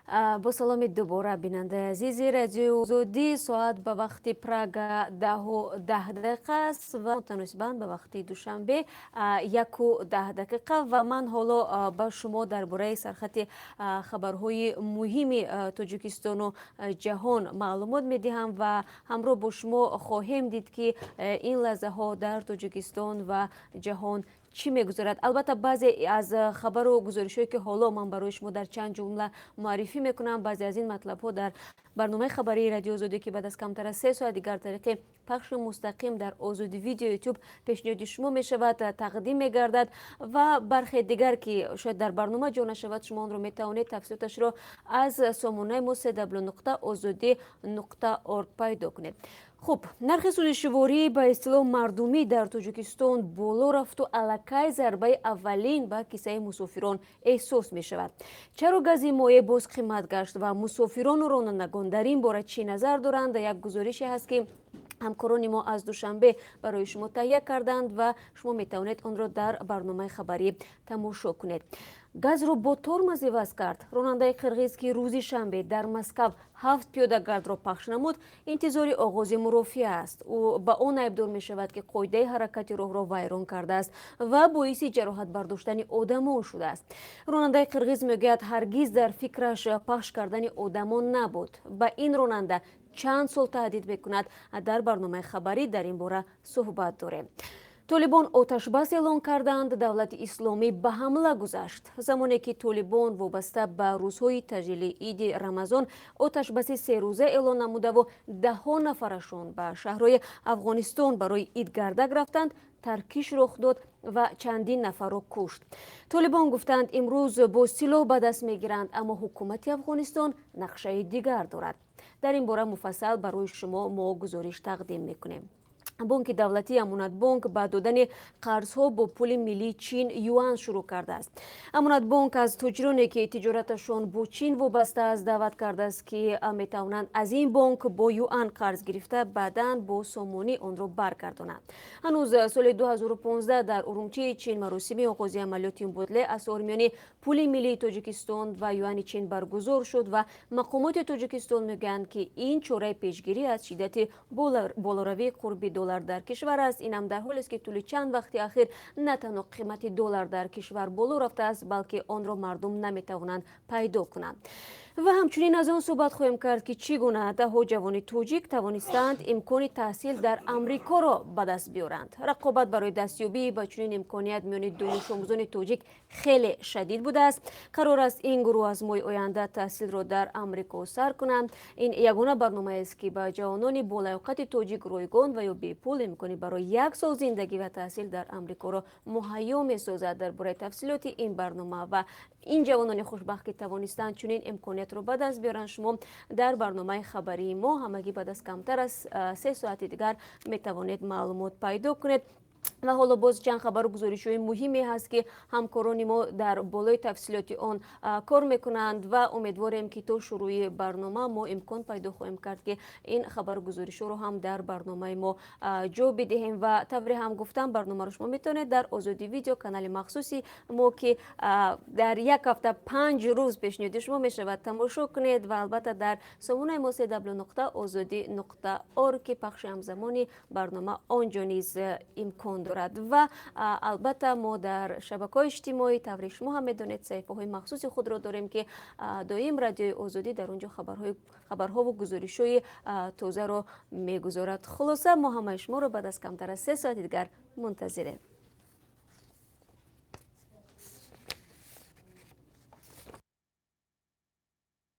Бо саломи дубора, бинандаи азизи Радиои Озодӣ. Соат ба вақти Прага 10:10 аст ва мутаносибан ба вақти Душанбе 1:10. Ва ман ҳоло ба шумо дар бораи сархати хабарҳои муҳими Тоҷикистону ҷаҳон маълумот медиҳам ва ҳамроҳ бо шумо хоҳем дид, ки ин лаҳзаҳо дар Тоҷикистон ва ҷаҳон чӣ мегузарад. Албатта, баъзе аз хабару гузоришҳое, ки ҳоло ман барои шумо дар чанд ҷумла муаррифӣ мекунам, баъзе аз ин матлабҳо дар барномаи хабарии Радио Озодӣ, ки баъд аз камтар аз 3 соат дигар тариқи пахши мустақим дар Озоди Видео Ютуб пешниҳоди шумо мешавад, тақдим мегардад ва бархе дигар, ки шояд дар барнома ҷо нашавад, шумо онро метавонед тафсилоташро аз сомонаи мо www.ozodi.org пайдо кунед. Хуб, нархи сӯзишворӣ, ба истилоҳ мардумӣ, дар Тоҷикистон боло рафту аллакай зарбаи аввалин ба кисаи мусофирон эҳсос мешавад. Чаро гази моеъ боз қимат гашт ва мусофирону ронандагон дар ин бора чӣ назар доранд? Як гузорише ҳаст, ки ҳамкорони мо аз Душанбе барои шумо таҳия карданд ва шумо метавонед онро дар барномаи хабарӣ тамошо кунед. Газро бо тормоз иваз кард. Ронандаи қирғиз, ки рӯзи шанбе дар Москав ҳафт пиёдагардро пахш намуд, интизори оғози мурофиа аст. Ӯ ба он айбдор мешавад, ки қоидаи ҳаракати роҳро вайрон кардааст ва боиси ҷароҳат бардоштани одамон шудааст. Ронандаи қирғиз мегӯяд, ҳаргиз дар фикраш пахш кардани одамон набуд. Ба ин ронанда чанд сол таҳдид мекунад? Дар барномаи хабарӣ дар ин бора суҳбат дорем. Толибон оташбас эълон карданд, Давлати Исломӣ ба ҳамла гузашт. Замоне ки толибон вобаста ба рӯзҳои таҷлили иди Рамазон оташбаси серӯза эълон намудаву даҳҳо нафарашон ба шаҳрҳои Афғонистон барои идгардак рафтанд, таркиш рух дод ва чандин нафарро кушт. Толибон гуфтанд, имрӯз бо силоҳ ба даст мегиранд, аммо ҳукумати Афғонистон нақшаи дигар дорад. Дар ин бора муфассал барои шумо мо гузориш тақдим мекунем. Бонки давлатии Амонатбонк ба додани қарзҳо бо пули миллии Чин юан шурӯъ кардааст. Амонатбонк аз тоҷироне, ки тиҷораташон бо Чин вобаста аст, даъват кардааст, ки метавонанд аз ин бонк бо юан қарз гирифта, баъдан бо сомонӣ онро баргардонанд. Ҳанӯз соли 2015 дар Урумчии Чин маросими оғози амалиёти мубодилаи асъор миёни пули миллии Тоҷикистон ва юани Чин баргузор шуд ва мақомоти Тоҷикистон мегӯянд, ки ин чораи пешгирӣ аз шиддати болоравии қурби доллар дар кишвар аст. Инам дар ҳолест, ки тӯли чанд вақти ахир на танҳо қимати доллар дар кишвар боло рафтааст, балки онро мардум наметавонанд пайдо кунанд. Ва ҳамчунин аз он суҳбат хоҳем кард, ки чӣ гуна даҳҳо ҷавони тоҷик тавонистанд имкони таҳсил дар Амрикоро ба даст биёранд. Рақобат барои дастёбӣ ба чунин имконият миёни донишомӯзони тоҷик хеле шадид будааст. Қарор аст, ин гурӯҳ аз моҳи оянда таҳсилро дар Амрико сар кунанд. Ин ягона барномаест, ки ба ҷавонони болаёқати тоҷик ройгон ва ё бепул имкони барои як сол зиндагӣ ва таҳсил дар Амрикоро муҳайё месозад. Дар бораи тафсилоти ин барнома ва ин ҷавонони хушбахт, ки тавонистанд чунин имкониятро ба даст биёранд, шумо дар барномаи хабарии мо ҳамагӣ баъд аз камтар аз 3 соати дигар метавонед маълумот пайдо кунед. Ва ҳоло боз чанд хабару гузоришҳои муҳиме ҳаст, ки ҳамкорони мо дар болои тафсилоти он кор мекунанд ва умедворем, ки то шурӯъи барнома мо имкон пайдо хоҳем кард, ки ин хабару гузоришҳоро ҳам дар барномаи мо ҷо бидиҳем. Ва тавре ҳам гуфтам, барномаро шумо метавонед дар Озодӣ Видео, канали махсуси мо, ки дар як ҳафта 5 рӯз пешниҳоди шумо мешавад, тамошо кунед ва албатта дар сомонаи мо www.ozodi.org, ки пахши ҳамзамони барнома он ҷо низ имкон дорад. Ва албатта мо дар шабакаҳои иҷтимоӣ, тавре шумо ҳам медонед, саҳифаҳои махсуси худро дорем, ки доим Радиои Озодӣ дар он ҷо хабарҳову гузоришҳои тозаро мегузорад. Хулоса, мо ҳамаи шуморо баъд аз камтар аз 3 соати дигар мунтазирем.